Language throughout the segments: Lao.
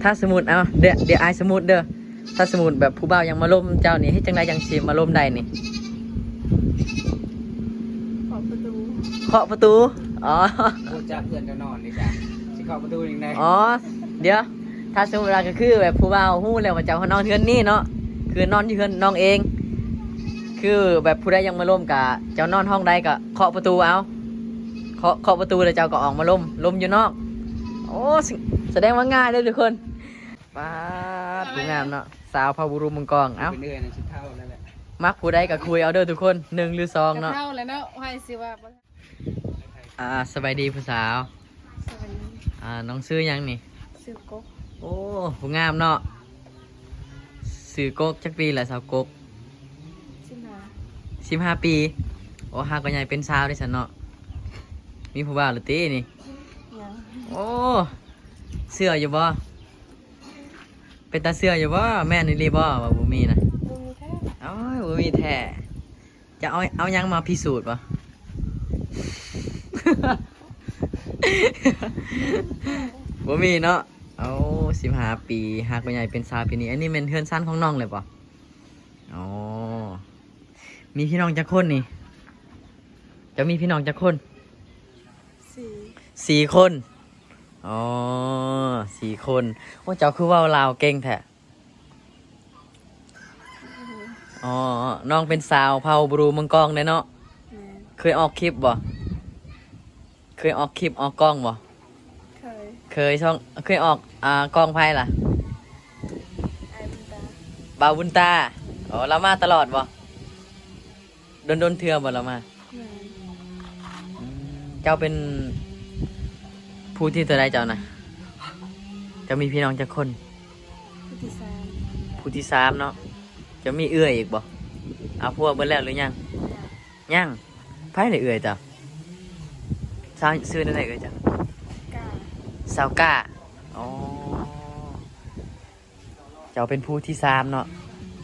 ຖ້າສົມມຸດ ເອົາ ດຽວ ດຽວອ້າຍສົມມຸດເດີ ຖ້າສົມມຸດແບບຜູ້ບ່າວຢາກມາລົມເຈົ້ານີ້ ເຮັດຈັ່ງໃດຈັ່ງຊິມາລົມໄດ້ນີ້? ເຄາະປະຕູ. ເຄາະປະຕູ? ອໍ ຮູ້ຈັກເພື່ອນເຈົ້ານອນເດ້ຈ້າ ຊິເຄາະປະຕູຈັ່ງໃດ? ອໍ ດຽວ ຖ້າສົມມຸດວ່າ ກໍຄືແບບຜູ້ບ່າວຮູ້ແລ້ວວ່າເຈົ້ານອນເຮືອນນີ້ເນາະ ຄືນອນຢູ່ເຮືອນນ້ອງເອງ ຄືແບບຜູ້ໃດຢາກມາລົມ ກະເຈົ້ານອນຫ້ອງໃດ ກະເຄາະປະຕູເອົາ ເຄາະ ເຄາະປະຕູແລ້ວເຈົ້າກໍອອກມາລົມ ລົມຢູ່ນອກ. ໂອ້ ສະ ສະແດງວ່າງ່າຍເດີທຸກຄົນ. ປາດ ຜູ້ງາມເນາະ ສາວເຜົ່າບູຣູເມືອງກອງ. ເອົ້າ ເປັນເອື້ອຍນະ ຊິເຖົ້າແລ້ວແຫຼະ ມັກຜູ້ໃດກໍຄຸຍເອົາເດີທຸກຄົນ ໜຶ່ງຫຼືສອງເນາະ ກໍເຖົ້າແລ້ວເນາະ ໃຜຊິວ່າບໍ່. ອ່າ ສະບາຍດີຜູ້ສາວ. ສະບາຍດີ. ອ່າ ນ້ອງຊື່ຫຍັງນີ້? ຊື່ກົກ. ໂອ້ ຜູ້ງາມເນາະ ຊື່ກົກ. ຈັກປີລະສາວກົກ? ສິບຫ້າ. ສິບຫ້າປີ. ໂອ້ ຫາກໍໃຫຍ່ເປັນສາວເດ້ຊັ້ນເນາະ ມີຜູ້ບ່າວແລ້ວຕິນີ້? ຍັງ. ໂອ້ ເຊື່ອຢູ່ບໍ່? ເປັນຕາເຊື່ອຢູ່ບໍ່? ແມ່ນອີ່ຫຼີບໍ່ວ່າບໍ່ມີນະ? ບໍ່ມີແທ້. ໂອ້ຍ ບໍ່ມີແທ້. ຈະເອົາ ເອົາຫຍັງມາພິສູດບໍ່? ບໍ່ມີເນາະ. ໂອ້ ສິບຫ້າປີ ຫາກໍໃຫຍ່ເປັນສາວປີນີ້. ອັນນີ້ແມ່ນເຮືອນຊານຂອງນ້ອງເລີຍບໍ່? ອໍ ມີພີ່ນ້ອງຈັກຄົນນີ້? ເຈົ້າມີພີ່ນ້ອງຈັກຄົນ? ສີ່. ສີ່ຄົນ. ອໍ ສີ່ຄົນ. ໂອ້ ເຈົ້າຄືເວົ້າລາວເກັ່ງແທ້? ອໍ ນ້ອງເປັນສາວເຜົ່າບຣູເມືອງກອງເດ້ເນາະ. ແມ່ນ. ເຄີຍອອກຄລິບບໍ່? ເຄີຍອອກຄລິບອອກກ້ອງບໍ່? ເຄີຍ. ເຄີຍຊ່ອງ ເຄີຍອອກ ອ່າ ກ້ອງໃຜລະ? ອ້າຍບຸນຕາ. ບ່າວບຸນຕາ. ອໍ ລາວມາຕະຫຼອດບໍ່? ດົນໆເທື່ອບໍ່ລາວມາ? ແມ່ນ. ອືມ ເຈົ້າເປັນຜູ້ທີເທົ່າໃດເຈົ້ານະ? ເຈົ້າມີພີ່ນ້ອງຈັກຄົນ? ຜູ້ທີສາມ. ຜູ້ທີສາມເນາະ. ເຈົ້າມີເອື້ອຍອີກບໍ່? ເອົາຜົວເບິດແລ້ວຫຼືຍັງ? ຍັງ. ຍັງ. ໃຜລະເອື້ອຍເຈົ້າ? ສາວ ຊື່ແນວໃດເອື້ອຍເຈົ້າ? ກ້າ. ສາວກ້າ. ອໍ ເຈົ້າເປັນຜູ້ທີສາມເນາະ.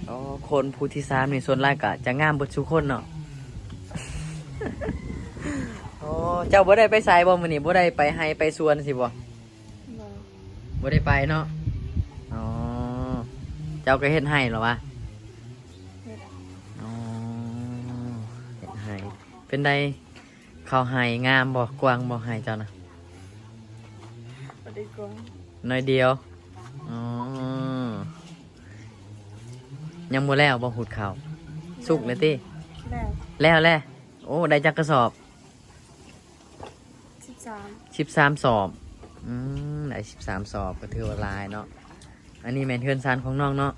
ໂອ້ ຄົນຜູ້ທີສາມນີ້ສ່ວນຫຼາຍກະຈະງາມເບິດສູ່ຄົນເນາະ. ໂອ້ ເຈົ້າບໍ່ໄດ້ໄປໃສບໍ່ມື້ນີ້? ບໍ່ໄດ້ໄປໄຮ່ໄປສວນຊີ້ບໍ່? ບໍ່. ບໍ່ໄດ້ໄປເນາະ. ອໍ ເຈົ້າກໍເຮັດໄຮ່ເນາະຫວາ? ເຮັດ. ອໍ ເຮັດໄຮ່. ເປັນໃດ? ເຂົ້າໄຮ່ງາມບໍ່? ກວ້າງບໍ່ໄຮ່ເຈົ້ານະ? ບໍ່ໄດ້ກວ້າງ. ໜ້ອຍດຽວ. ອໍ ຍັງບໍ່ແລ້ວບໍ່? ຫຸດເຂົ້າສຸກແລ້ວຕິ? ແລ້ວ. ແລ້ວແຫຼະ. ໂອ້ ໄດ້ຈັກກະສອບ? ສິບສາມ. ສິບສາມສອບ. ອືມ ໄດ້ສິບສາມສອບ ກໍຖືວ່າຫຼາຍເນາະ. ອັນນີ້ແມ່ນເຮືອນຊານຂອງນ້ອງເນາະ.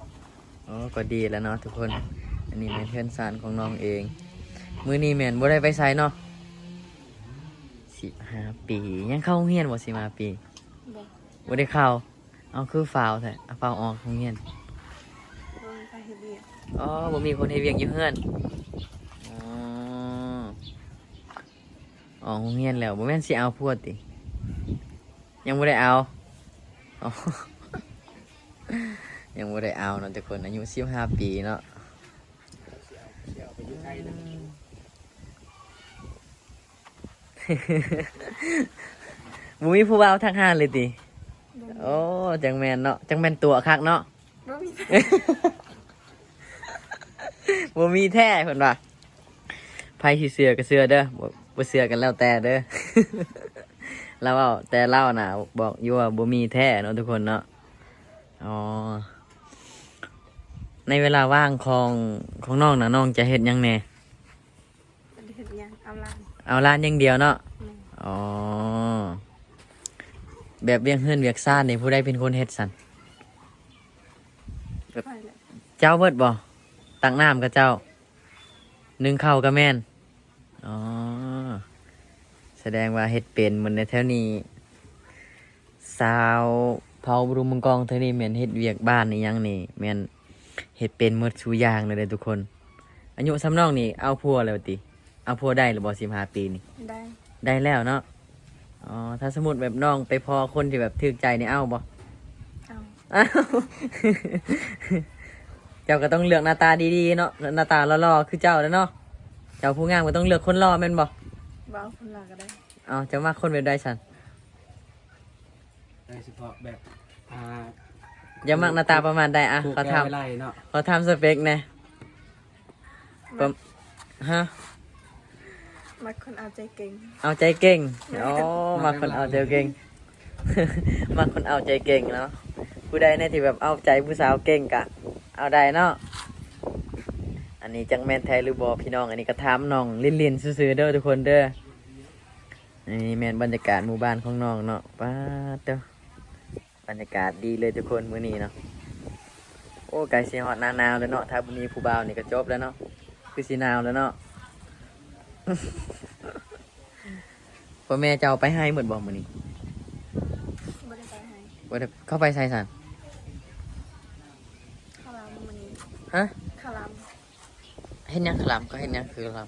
ໂອ້ ກໍດີແລ້ວເນາະທຸກຄົນ. ອັນນີ້ແມ່ນເຮືອນຊານຂອງນ້ອງເອງ. ມື້ນີ້ແມ່ນບໍ່ໄດ້ໄປໃສເນາະ? ສິບຫ້າປີ. ຍັງເຂົ້າໂຮງຮຽນບໍ່ ສິບຫ້າປີ? ບໍ່. ບໍ່ໄດ້ເຂົ້າ. ເອົາ ຄືຟ້າວແທ້? ເອົາ ຟ້າວອອກໂຮງຮຽນ. ບໍ່ມີໃຜເຮັດວຽກ. ອໍ ບໍ່ມີຄົນເຮັດວຽກຢູ່ເຮືອນ. ອໍ ອອກໂຮງຮຽນແລ້ວ ບໍ່ແມ່ນຊິເອົາຜົວຕິ? ຍັງບໍ່ໄດ້ເອົາ. ອໍ ຍັງບໍ່ໄດ້ເອົາເນາະທຸກຄົນ. ອາຍຸສິບຫ້າປີເນາະ. ບໍ່ມີຜູ້ບ່າວທັກຫາເລີຍຕິ? ບໍ່ມີ. ໂອ້ ຈັ່ງແມ່ນເນາະ ຈັ່ງແມ່ນຕົວະຄັກເນາະ. ບໍ່ມີ. ບໍ່ມີແທ້ເພິ່ນວ່າ. ໃຜຊິເຊື່ອກໍເຊື່ອເດີ ບໍ່ ບໍ່ເຊື່ອກໍແລ້ວແຕ່ເດີ. ລາວເວົ້າ ແຕ່ລາວນະບອກຢູ່ວ່າບໍ່ມີແທ້ເນາະທຸກຄົນເນາະ. ອໍ ໃນເວລາວ່າງຂອງ ຂອງນ້ອງນະ ນ້ອງຈະເຮັດຫຍັງແດ່? ບໍ່ໄດ້ເຮັດຫຍັງ ເອົາຫຼານ. ເອົາຫຼານຢ່າງດຽວເນາະ. ແມ່ນ. ອໍ ແບບວຽກເຮືອນວຽກຊານນີ້ ຜູ້ໃດເປັນຄົນເຮັດຊັ້ນ? ແບບ ຂ້ອຍແຫຼະ. ເຈົ້າເບິດບໍ່? ຕັກນ້ຳກໍເຈົ້າ ໜຶ້ງເຂົ້າກໍແມ່ນ. ອໍ ສະແດງວ່າເຮັດເປັນໝົດໃນແຖວນີ້. ຊາວເຜົ່າບຣູເມືອງກອງເທື່ອນີ້ແມ່ນເຮັດວຽກບ້ານອີ່ຫຍັງນີ້ ແມ່ນເຮັດເປັນໝົດສູ່ຢ່າງເລີຍເດ້ທຸກຄົນ. ອາຍຸສ່ຳນ້ອງນີ້ເອົາຜົວແລ້ວຕິ? ເອົາຜົວໄດ້ແລ້ວບໍ່ ສິບຫ້າປີນີ້? ໄດ້. ໄດ້ແລ້ວເນາະ. ອໍ ຖ້າສົມມຸດແບບນ້ອງໄປພໍ້ຄົນທີ່ແບບຖືກໃຈນີ້ເອົາບໍ່? ເອົາ. ເຈົ້າກໍຕ້ອງເລືອກໜ້າຕາດີໆເນາະ ໜ້າຕາຫຼໍ່ໆຄືເຈົ້າແຫຼະເນາະ. ເຈົ້າຜູ້ງາມກໍຕ້ອງເລືອກຄົນຫຼໍ່ແມ່ນບໍ່? ບໍ່ເອົາຄົນຫຼໍ່ກໍໄດ້. ເອົາ ເຈົ້າມັກຄົນແບບໃດຊັ້ນ? ໂດຍສະເພາະແບບ ອ່າ ຢາກມັກໜ້າຕາປະມານໃດ? ອະ ຂໍຖາມ ເນາະ ຂໍຖາມສະເປັກແດ່. ປະ ຮະ? ມັກຄົນເອົາໃຈເກັ່ງ. ເອົາໃຈເກັ່ງ. ໂອ້ ມັກຄົນເອົາໃຈເກັ່ງ. ມັກຄົນເອົາໃຈເກັ່ງເນາະ. ຜູ້ໃດແດ່ທີ່ແບບເອົາໃຈຜູ້ສາວເກັ່ງກະເອົາໄດ້ເນາະ. ອັນນີ້ຈັກແມ່ນແທ້ຫຼືບໍ່ພີ່ນ້ອງ, ອັນນີ້ກະຖາມນ້ອງຫຼິ້ນໆຊື່ໆເດີທຸກຄົນເດີ. ນີ້ແມ່ນບັນຍາກາດໝູ່ບ້ານຂອງນ້ອງເນາະ. ປາດໂທ້ ບັນຍາກາດດີເລີຍທຸກຄົນມື້ນີ້ເນາະ. ໂອ້ ໃກ້ຊິຮອດໜ້າໜາວແລ້ວເນາະ, ຖ້າບໍ່ມີຜູ້ບ່າວນີ້ກະຈົບແລ້ວເນາະ, ຄືຊິໜາວແລ້ວເນາະ. ພໍ່ແມ່ເຈົ້າໄປໄຮ່ໝົດບໍ່ມື້ນີ້? ບໍ່ໄດ້ໄປໄຮ່. ບໍ່ໄດ້. ເຂົາໄປໃສຊັ້ນ? ຄາລຳມື້ນີ້. ຮະ? ຄາລຳ. ເຮັດຫຍັງຄະລຳ? ເຂົາເຮັດຫຍັງຄືຄະລຳ?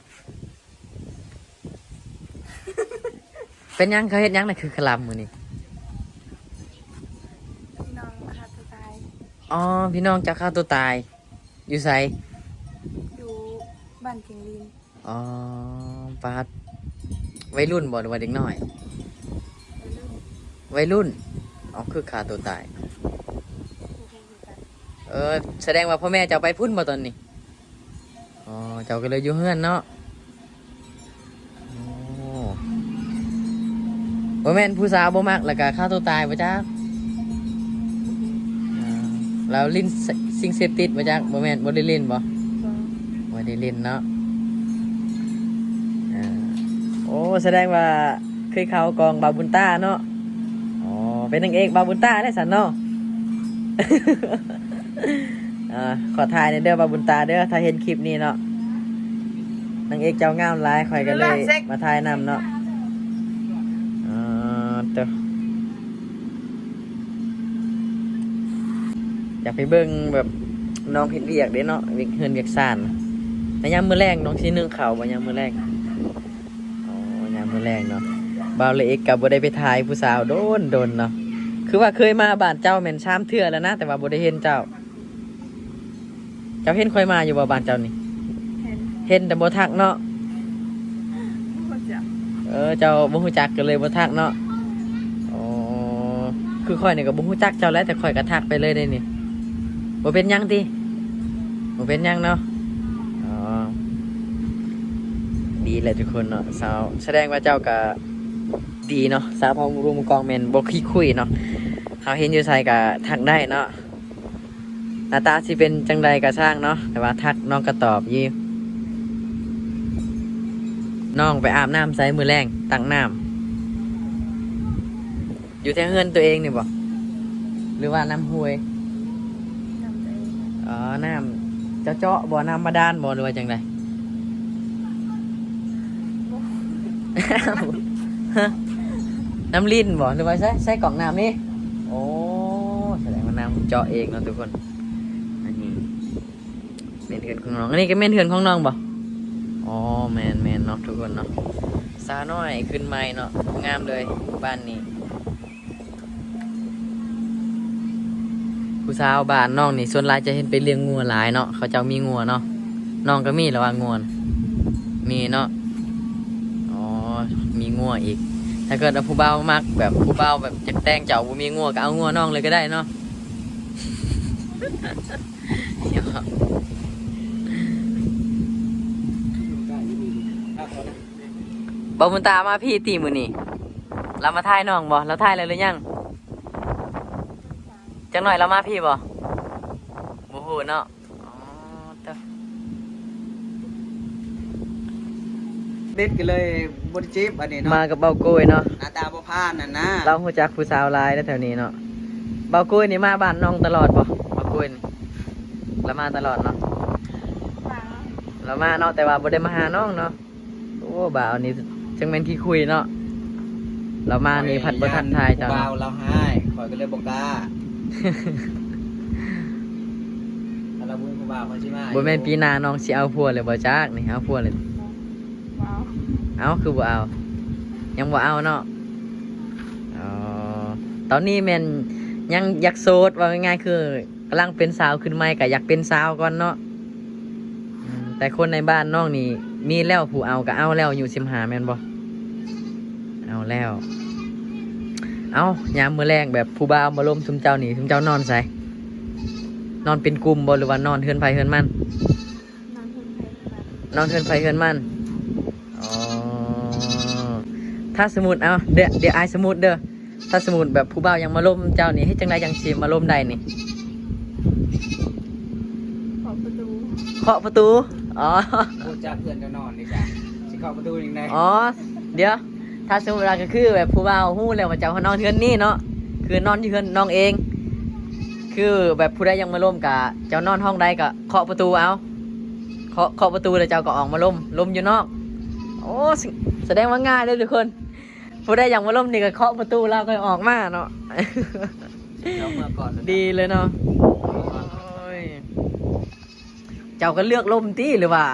ເປັນຫຍັງ ເຂົາເຮັດຫຍັງນະຄືຄະລຳມື້ນີ້? ພີ່ນ້ອງຂ້າຕົວຕາຍ. ອໍ ພີ່ນ້ອງເຈົ້າຂ້າຕົວຕາຍ. ຢູ່ໃສ? ຢູ່ບ້ານຈິງລິນ. ອໍ ປາດ ໄວລຸ້ນບໍ່ ຫຼືວ່າເດັກນ້ອຍ? ໄວລຸ້ນ. ໄວລຸ້ນ. ອໍ ຄືຂ້າຕົວຕາຍ. ເອີ ສະແດງວ່າພໍ່ແມ່ເຈົ້າໄປພຸ້ນບໍ່ຕອນນີ້? ອໍ ເຈົ້າກະເລີຍຢູ່ເຮືອນເນາະ. ໂອ້ ບໍ່ແມ່ນຜູ້ສາວບໍ່ມັກ ແລ້ວກະຂ້າໂຕຕາຍບໍ່ຈັກ? ອ່າ ລາວຫຼິ້ນສິ່ງເສບຕິດບໍ່ຈັກ? ບໍ່ແມ່ນ ບໍ່ໄດ້ຫຼິ້ນບໍ່? ບໍ່ ບໍ່ໄດ້ຫຼິ້ນເນາະ. ອ່າ ໂອ້ ສະແດງວ່າເຄີຍເຂົ້າກອງບ່າວບຸນຕາເນາະ. ອໍ ເປັນນາງເອກບ່າວບຸນຕາແລ້ວຊັ້ນເນາະ. ອ່າ ຂໍຖ່າຍແດ່ເດີບ່າວບຸນຕາເດີ ຖ້າເຫັນຄລິບນີ້ເນາະ. ນາງເອກເຈົ້າງາມຫຼາຍ ຂ້ອຍກະເລີຍມາຖ່າຍນຳເນາະ. ອໍ ໂຕ ຢາກໄປເບິ່ງແບບນ້ອງເຮັດວຽກເດ້ເນາະ ວຽກເຮືອນວຽກຊານ. ແຕ່ຍາມມື້ແລງນ້ອງຊິໜຶ້ງເຂົ້າບໍ່ຍາມມື້ແລງ? ອໍ ຍາມມື້ແລງເນາະ. ບ່າວລະເອກກະບໍ່ໄດ້ໄປຖ່າຍຜູ້ສາວດົນໆເນາະ. ຄືວ່າເຄີຍມາບ້ານເຈົ້າແມ່ນສາມເທື່ອແລ້ວນະ ແຕ່ວ່າບໍ່ໄດ້ເຫັນເຈົ້າ. ເຈົ້າເຫັນຂ້ອຍມາຢູ່ບໍ່ບ້ານເຈົ້ານີ້? ເຫັນ ເຫັນແຕ່ບໍ່ທັກເນາະ. ບໍ່ຮູ້ຈັກ. ເອີ ເຈົ້າບໍ່ຮູ້ຈັກກະເລີຍບໍ່ທັກເນາະ. ອໍ ຄືຂ້ອຍນີ້ກະບໍ່ຮູ້ຈັກເຈົ້າແຫຼະ ແຕ່ຂ້ອຍກະທັກໄປເລີຍເດ້ນີ້. ບໍ່ເປັນຫຍັງຕິ? ບໍ່ເປັນຫຍັງເນາະ. ອໍ ດີແຫຼະທຸກຄົນເນາະ. ສາວ ສະແດງວ່າເຈົ້າກະດີເນາະ ສາວເຜົ່າລຸມກອງແມ່ນບໍ່ຂີ້ຄຸຍເນາະ. ເຮົາເຫັນຢູ່ໃສກະທັກໄດ້ເນາະ. ໜ້າຕາຊິເປັນຈັ່ງໃດກະຊ່າງເນາະ ແຕ່ວ່າທັກນ້ອງກະຕອບຢູ່. ນ້ອງໄປອາບນ້ຳໃສມື້ແລງ? ຕັກນ້ຳ ຢູ່ແຖວເຮືອນໂຕເອງນີ້ບໍ່ ຫຼືວ່ານ້ຳຫ້ວຍ? ນ້ຳໂຕເອງ. ອໍ ນ້ຳເຈົ້າເຈາະບໍ່ ນ້ຳບາດານບໍ່ ຫຼືວ່າຈັ່ງໃດ? ນ້ຳລິນບໍ່ ຫຼືວ່າໃສ? ໃສກອກນ້ຳນີ້. ໂອ້ ສະແດງວ່ານ້ຳເຈາະເອງເນາະທຸກຄົນ. ອັນນີ້ແມ່ນເຮືອນຂອງນ້ອງ ອັນນີ້ກະແມ່ນເຮືອນຂອງນ້ອງບໍ່? ອໍ ແມ່ນໆເນາະທຸກຄົນເນາະ. ສາວນ້ອຍຂຶ້ນໃໝ່ເນາະ ງາມເລີຍບ້ານນີ້. ຜູ້ສາວບ້ານນ້ອງນີ້ສ່ວນຫຼາຍຈະເຫັນໄປລ້ຽງງົວຫຼາຍເນາະ ເຂົາເຈົ້າມີງົວເນາະ. ນ້ອງກະມີລະວ່າງົວ? ມີເນາະ. ອໍ ມີງົວອີກ. ຖ້າເກີດວ່າຜູ້ບ່າວມັກແບບ ຜູ້ບ່າວແບບຢາກແຕ່ງເຈົ້າບໍ່ມີງົວກະເອົາງົວນ້ອງເລີຍກະໄດ້ເນາະ. ບ່າວບຸນຕາມາພີ້ຕິມື້ນີ້? ລາວມາຖ່າຍນ້ອງບໍ່? ລາວຖ່າຍແລ້ວຫຼືຍັງ? ຈັກໜ້ອຍລາວມາພີ້ບໍ່? ບໍ່ຮູ້ເນາະ. ອໍ ເດັດກະເລີຍບໍ່ໄດ້ຈີບອັນນີ້ເນາະ. ມາກັບບ່າວໂກ້ຍເນາະ. ໜ້າຕາບໍ່ຜ່ານຫັ້ນນະ. ລາວຮູ້ຈັກຜູ້ສາວຫຼາຍແຖວນີ້ເນາະ. ບ່າວໂກ້ຍນີ້ມາບ້ານນ້ອງຕະຫຼອດບໍ່? ບ່າວໂກ້ຍນີ້ລາວມາຕະຫຼອດເນາະ. ມາ ລາວມາເນາະ ແຕ່ວ່າບໍ່ໄດ້ມາຫານ້ອງເນາະ. ໂອ້ ບ່າວນີ້ຈັ່ງແມ່ນຂີ້ຄຸຍເນາະ. ລາວມານີ້ພັດບໍ່ທັກທາຍເຈົ້າເນາະ. ບ່າວລາວຮ້າຍ ຂ້ອຍກະເລີຍບໍ່ກ້າ. ຖ້າລາວບໍ່ມີຜູ້ບ່າວຂ້ອຍຊິມາ. ບໍ່ແມ່ນປີໜ້ານ້ອງຊິເອົາຜົວແລ້ວບໍ່ຈັກນີ້? ເອົາຜົວແລ້ວ. ບໍ່ເອົາ. ເອົ້າ ຄືບໍ່ເອົາ? ຍັງບໍ່ເອົາເນາະ. ອໍ ຕອນນີ້ແມ່ນຍັງຢາກໂສດ ເວົ້າງ່າຍໆ ຄືກຳລັງເປັນສາວຂຶ້ນໃໝ່ ກະຢາກເປັນສາວກ່ອນເນາະ. ອືມ ແຕ່ຄົນໃນບ້ານນ້ອງນີ້ມີແລ້ວ ຜູ້ເອົາກະເອົາແລ້ວ ອາຍຸສິບຫ້າແມ່ນບໍ່? ເອົາແລ້ວ. ເອົ້າ ຍາມມື້ແລງແບບຜູ້ບ່າວມາລົມຊຸມເຈົ້ານີ້ ຊຸມເຈົ້ານອນໃສ? ນອນເປັນກຸ່ມບໍ່ ຫຼືວ່ານອນເຮືອນໃຜເຮືອນມັນ? ນອນເຮືອນໃຜເຮືອນມັນ. ນອນເຮືອນໃຜເຮືອນມັນ. ອໍ ຖ້າສົມມຸດ ເອົາ ດຽວ ດຽວອ້າຍສົມມຸດເດີ. ຖ້າສົມມຸດແບບຜູ້ບ່າວຢາກມາລົມເຈົ້ານີ້ ເຮັດຈັ່ງໃດຈັ່ງຊິມາລົມໄດ້ນີ້? ເຄາະປະຕູ. ເຄາະປະຕູ. ອໍ ຮູ້ຈັກເພື່ອນເຈົ້ານອນນີ້ຈ້ະ ຊິເຄາະປະຕູຈັ່ງໃດ? ອໍ ດຽວ ຖ້າສົມມຸດວ່າ ກໍຄືແບບຜູ້ບ່າວຮູ້ແລ້ວວ່າເຈົ້ານອນເຮືອນນີ້ເນາະ ຄືນອນຢູ່ເຮືອນນ້ອງເອງ ຄືແບບຜູ້ໃດຢາກມາລົມ ກໍເຈົ້ານອນຫ້ອງໃດກໍເຄາະປະຕູເອົາ ເຄາະ ເຄາະປະຕູແລ້ວເຈົ້າກໍອອກມາລົມ ລົມຢູ່ນອກ. ໂອ້ ສະ ສະແດງວ່າງ່າຍເດີທຸກຄົນ. ຜູ້ໃດຢາກມາລົມນີ້ກໍເຄາະປະຕູແລ້ວຄ່ອຍອອກມາເນາະ. ເຈົ້າເມືອກ່ອນເລີຍ ດີເລີຍເນາະ. ໂອ້ຍ ເຈົ້າກໍເລືອກລົມຕິ ຫຼືວ່າ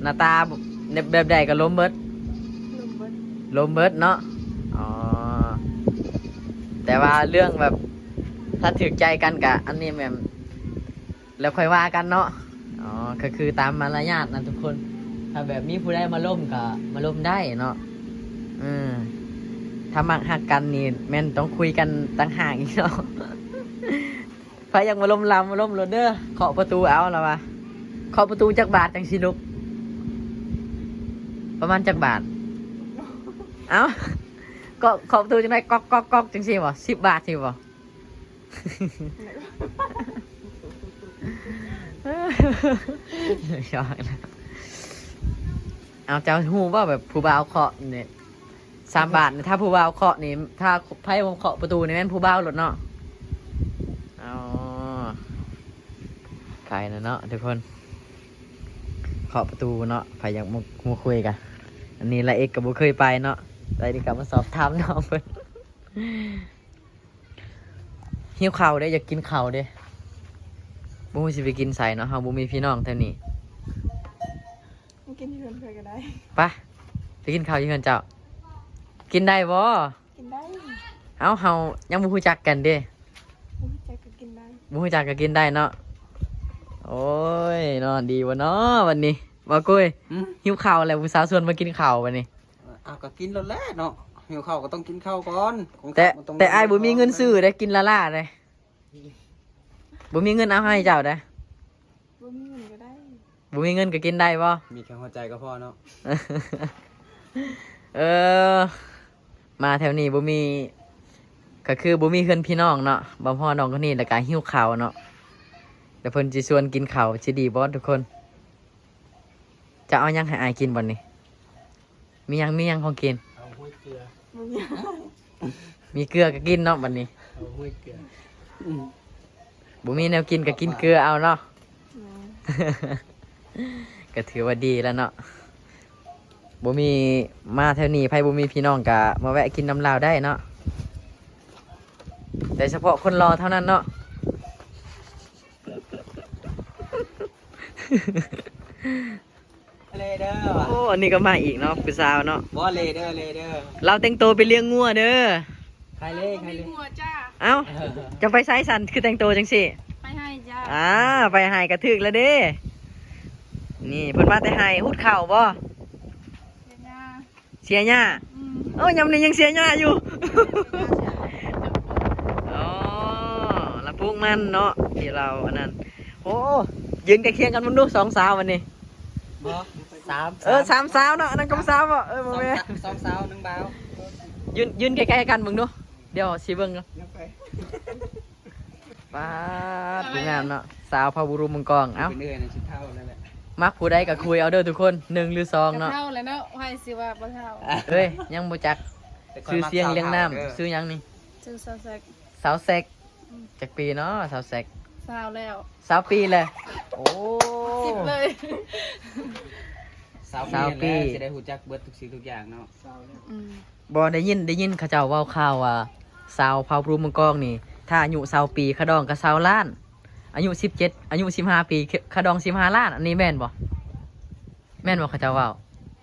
ໜ້າຕາແບບໃດກໍລົມເບິດ? ລົມເບິດ. ລົມເບິດເນາະ. ອໍ ແຕ່ວ່າເລື່ອງແບບ ຖ້າຖືກໃຈກັນກະ ອັນນີ້ແມ່ນ ແລ້ວຄ່ອຍວ່າກັນເນາະ. ອໍ ກໍຄືຕາມມາລະຍາດນະທຸກຄົນ ຖ້າແບບມີຜູ້ໃດມາລົມກໍມາລົມໄດ້ເນາະ. ເອີ ຖ້າມັກຮັກກັນນີ້ແມ່ນຕ້ອງຄຸຍກັນຕ່າງຫາກອີກເນາະ. ໃຜຢາກມາລົມລາວ ມາລົມໂລດເດີ ເຄາະປະຕູເອົາລະວ່າ. ເຄາະປະຕູຈັກບາດຈັ່ງຊິລຸກ? ປະມານຈັກບາດ? ເອົ້າ ເຄາະ ເຄາະປະຕູຈັ່ງໃດ? ກອກ ກອກ ກອກ ຈັ່ງຊີ້ບໍ່? ສິບບາດຊີ້ບໍ່? ເອົາ ເຈົ້າຮູ້ບໍ່ ແບບຜູ້ບ່າວເຄາະນີ້ ສາມບາດນີ້ ຖ້າຜູ້ບ່າວເຄາະນີ້ ຖ້າໃຜບໍ່ເຄາະປະຕູນີ້ແມ່ນຜູ້ບ່າວໂລດເນາະ. ອໍ ໄປແລ້ວເນາະທຸກຄົນ ເຄາະປະຕູເນາະ ໃຜຢາກມາ ມາຄຸຍກະ ອັນນີ້ລາເອັກກໍບໍ່ເຄີຍໄປເນາະ ໄປນີ້ກໍມາສອບຖາມນ້ອງເພິ່ນ. ຫິວເຂົ້າເດ້ ຢາກກິນເຂົ້າເດ້ ບໍ່ຮູ້ຊິໄປກິນໃສເນາະ ເຮົາບໍ່ມີພີ່ນ້ອງແຖວນີ້. ມາກິນຢູ່ເຮືອນຂ້ອຍກໍໄດ້. ໄປ ໄປກິນເຂົ້າຢູ່ເຮືອນເຈົ້າ ກິນໄດ້ບໍ່? ກິນໄດ້. ເອົ້າ ເຮົາຍັງບໍ່ຮູ້ຈັກກັນເດ້. ບໍ່ຮູ້ຈັກກໍກິນໄດ້ ບໍ່ຮູ້ຈັກກໍກິນໄດ້ເນາະ. ໂອ້ຍເນາະ ດີບໍ່ເນາະບັດນີ້ ບ່າວກຸ້ຍ? ຫືມ? ຫິວເຂົ້າແລ້ວ ຜູ້ສາວຊວນມາກິນເຂົ້າບັດນີ້. ເອີ ເອົາ ກໍກິນໂລດແຫຼະເນາະ ຫິວເຂົ້າກໍຕ້ອງກິນເຂົ້າກ່ອນ. ແຕ່ ແຕ່ອ້າຍບໍ່ມີເງິນຊື້ເດ້ ກິນລ້າໆເດ້. ບໍ່ມີເງິນເອົາໃຫ້ເຈົ້າເດ້. ບໍ່ມີເງິນກໍໄດ້ ບໍ່ມີເງິນກໍກິນໄດ້ບໍ່? ມີແຄ່ຫົວໃຈກໍພໍເນາະ. ເອີ ມາແຖວນີ້ບໍ່ມີ ກໍຄືບໍ່ມີເພື່ອນພີ່ນ້ອງເນາະ ມາພໍ້ນ້ອງຄົນນີ້ແລ້ວກໍຫິວເຂົ້າເນາະ ແລ້ວເພິ່ນຊິຊວນກິນເຂົ້າ ຊິດີບໍ່ທຸກຄົນ? ຈະເອົາຫຍັງໃຫ້ອ້າຍກິນບັດນີ້? ມີຫຍັງ ມີຫຍັງຂອງກິນ? ເອົາຫ້ວຍເກືອ ບໍ່ມີ ມີເກືອກໍກິນເນາະບັດນີ້ ເອົາຫ້ວຍເກືອ. ອືມ ບໍ່ມີແນວກິນກໍກິນເກືອເອົາເນາະ. ແມ່ນ ກໍຖືວ່າດີແລ້ວເນາະ ບໍ່ມີ ມາແຖວນີ້ໃຜບໍ່ມີພີ່ນ້ອງກໍມາແວະກິນນຳລາວໄດ້ເນາະ ໂດຍສະເພາະຄົນຫຼໍ່ເທົ່ານັ້ນເນາະ. ເລເດີ ໂອ້ ອັນນີ້ກໍມາອີກເນາະ ຜູ້ສາວເນາະ. ບໍ່ ເລເດີ ເລເດີ ລາວແຕ່ງໂຕໄປລ້ຽງງົວເດີ. ຂາຍເລ ຂາຍເລ ງົວຈ້າ. ເອົ້າ ຈະໄປໃສຊັ້ນ ຄືແຕ່ງໂຕຈັ່ງຊີ້? ໄປໄຮ່ຈ້າ. ອ່າ ໄປໄຮ່ກໍຖືກແລ້ວເດ້. ນີ້ເພິ່ນມາແຕ່ໄຮ່ ຫຸດເຂົ້າບໍ່? ເສຍຫຍ້າ ເສຍຫຍ້າ. ອືມ ເອີ ຍາມນີ້ຍັງເສຍຫຍ້າຢູ່. ອໍ ລະປູກມັນເນາະ ທີ່ລາວອັນນັ້ນ. ໂອ້ ຢືນໃກ້ຄຽງກັນເບິ່ງດູ ສອງສາວອັນນີ້. ບໍ່ ສາມ ເອີ ສາມ ສາມສາວເນາະ ອັນນັ້ນກໍສາວບໍ່? ເອີ ບໍ່ແມ່ນ ສອງສາວ ສອງສາວ ໜຶ່ງບ່າວ. ຢືນ ຢືນໃກ້ໆກັນເບິ່ງດູ ດຽວຊິເບິ່ງ. ປາດ ຜູ້ງາມເນາະ ສາວເຜົ່າບູຣູມັງກອງ. ເອົ້າ ເປັນເອື້ອຍນະ ຊິເຖົ້າແລ້ວແຫຼະ. ມັກຜູ້ໃດກໍຄຸຍເອົາເດີທຸກຄົນ ໜຶ່ງຫຼືສອງເນາະ. ເຖົ້າແລ້ວເນາະ ໃຜຊິວ່າບໍ່ເຖົ້າ. ເອີຍ ຍັງບໍ່ຈັກຊື່ສຽງລຽງນາມ. ເອີ ຊື່ຫຍັງນີ້? ຊື່ສາວແຊັກ. ສາວແຊັກ. ອືມ ຈັກປີເນາະສາວແຊັກ? ຊາວແລ້ວ. ຊາວປີແລ້ວ. ໂອ້ ສິບເລີຍ. ຊາວປີ ຊາວປີແລ້ວ ຊິໄດ້ຮູ້ຈັກເບິດທຸກສິ່ງທຸກຢ່າງເນາະ. ອືມ ບໍ່ ໄດ້ຍິນ ໄດ້ຍິນເຂົາເຈົ້າເວົ້າຂ່າວວ່າ ຊາວເຜົ່າບຣູມັງກອງນີ້ ຖ້າອາຍຸຊາວປີ ຄ່າດອງກໍຊາວລ້ານ, ອາຍຸສິບເຈັດ ອາຍຸສິບຫ້າປີ ຄ່າດອງສິບຫ້າລ້ານ. ອັນນີ້ແມ່ນບໍ່? ແມ່ນບໍ່ເຂົາເຈົ້າເວົ້າ?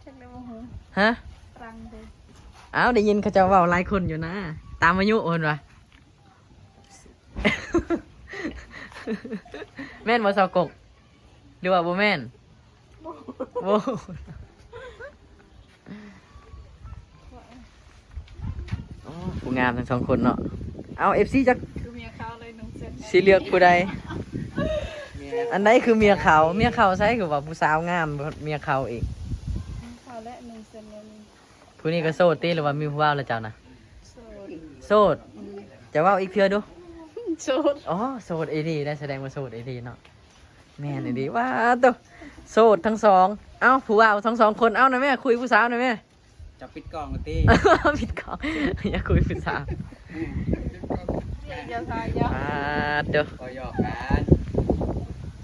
ຈັກແລ້ວບໍ່ຮູ້. ຮະ? ຟັງເດີ. ອ້າວ ໄດ້ຍິນເຂົາເຈົ້າເວົ້າຫຼາຍຄົນຢູ່ນະ ຕາມອາຍຸເພິ່ນວ່າ. ແມ່ນບໍ່ ຊາວກົກ ຫຼືວ່າບໍ່ແມ່ນ? ບໍ່ ບໍ່. ໂອ້ ຜູ້ງາມທັງສອງຄົນເນາະ. ເອົາ ເອັຟຊີ ຈັກ ຄືເມຍຂາວເລີຍ ນຸ່ງເສີດ ຊິເລືອກຜູ້ໃດ? ອັນໃດຄືເມຍເຂົາ? ເມຍເຂົາໃສ ຄືວ່າຜູ້ສາວງາມ ເມຍເຂົາອີກ. ເຂົາແຫຼະ ໜຶ່ງເຊັນແລ້ວນີ້. ຜູ້ນີ້ກໍໂສດຕິ ຫຼືວ່າມີຜູ້ບ່າວແລ້ວເຈົ້ານະ? ໂສດ. ໂສດ? ອືມ. ຈະເວົ້າອີກເທື່ອດູ. ໂສດ. ອໍ ໂສດອີ່ຫຼີໄດ໋ ສະແດງວ່າໂສດອີ່ຫຼີເນາະ. ແມ່ນອີ່ຫຼີ. ວ້າໂຕ ໂສດທັງສອງ. ເອົ້າ ຜູ້ບ່າວທັງສອງຄົນ ເອົານະແມ່ ຄຸຍຜູ້ສາວນະແມ່. ຈະປິດກ້ອງຕິ? ປິດກ້ອງ ຢາກຄຸຍຜູ້ສາວ. ອືມ ຢ່າ ຢ່າ ຢ່າ ອ່າ ໂຕ ກໍຫຍອກກັນ.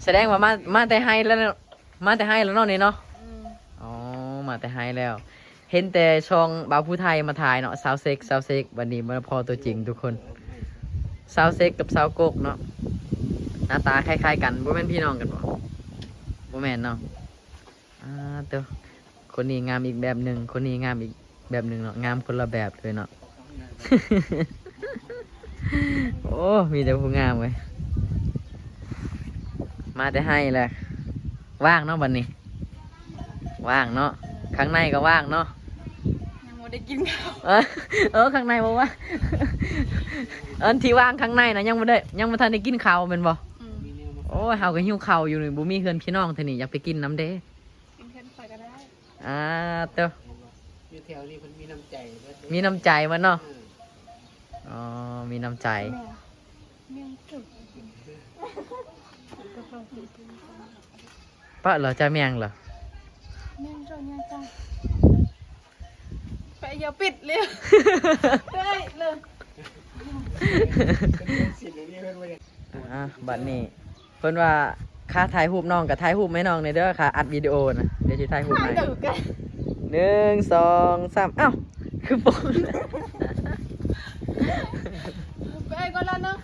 ສະແດງວ່າມາ ມາແຕ່ໄຮ່ແລ້ວເນາະ ມາແຕ່ໄຮ່ແລ້ວເນາະນີ້ເນາະ. ອືມ. ອໍ ມາແຕ່ໄຮ່ແລ້ວ. ເຫັນແຕ່ຊ່ອງບ່າວຜູ້ໄທມາຖ່າຍເນາະ ສາວເຊັກ ສາວເຊັກ. ບັດນີ້ມາພໍ້ຕົວຈິງທຸກຄົນ ສາວເຊັກກັບສາວກົກເນາະ ໜ້າຕາຄ້າຍໆກັນ. ບໍ່ແມ່ນພີ່ນ້ອງກັນບໍ່? ບໍ່ແມ່ນເນາະ. ອ່າ ໂຕ ຄົນນີ້ງາມອີກແບບໜຶ່ງ ຄົນນີ້ງາມອີກແບບໜຶ່ງເນາະ ງາມຄົນລະແບບເລີຍເນາະ. ໂອ້ ມີແຕ່ຜູ້ງາມເວີຍ. ມາແຕ່ໄຮ່ແຫຼະ ວ່າງເນາະບັດນີ້ ວ່າງເນາະ. ຂ້າງໃນກໍວ່າງເນາະ ຍັງບໍ່ໄດ້ກິນເຂົ້າ. ເອີ ເອີ ຂ້າງໃນບໍ່ວ່າງ. ອັນທີ່ວ່າງຂ້າງໃນນະ ຍັງບໍ່ໄດ້ ຍັງບໍ່ທັນໄດ້ກິນເຂົ້າແມ່ນບໍ່? ອືມ. ໂອ້ຍ ເຮົາກໍຫິວເຂົ້າຢູ່ນີ້ ບໍ່ມີເຮືອນພີ່ນ້ອງເທື່ອນີ້ ຢາກໄປກິນນຳເດ້. ເປັນເພື່ອນຂ້ອຍກໍໄດ້. ອ່າ ໂຕ ຢູ່ແຖວນີ້ເພິ່ນມີນ້ຳໃຈເບິດເດ້ ມີນ້ຳໃຈເບິດເນາະ. ເອີ ອໍ ມີນ້ຳໃຈ. ແມ່ນ ແມ່ນສຸດ. ປະເຫຼືອຈະແມ່ງເຫຼືອ ແມ່ງເຈົ້າຍາຈັງ. ໄປຢ່າປິດເລີຍ ໄດ້ເລີຍ. ອ່າ ບັດນີ້ເພິ່ນວ່າ ຄ່າຖ່າຍຮູບນ້ອງກໍຖ່າຍຮູບໃຫ້ນ້ອງແດ່ເດີ ຄ່າອັດວິດີໂອນະ ດຽວຊິຖ່າຍຮູບໃຫ້. ໜຶ່ງ ສອງ ສາມ ອ້າວ ຄືປົງ. ໄປກ່ອນລະເນາະ.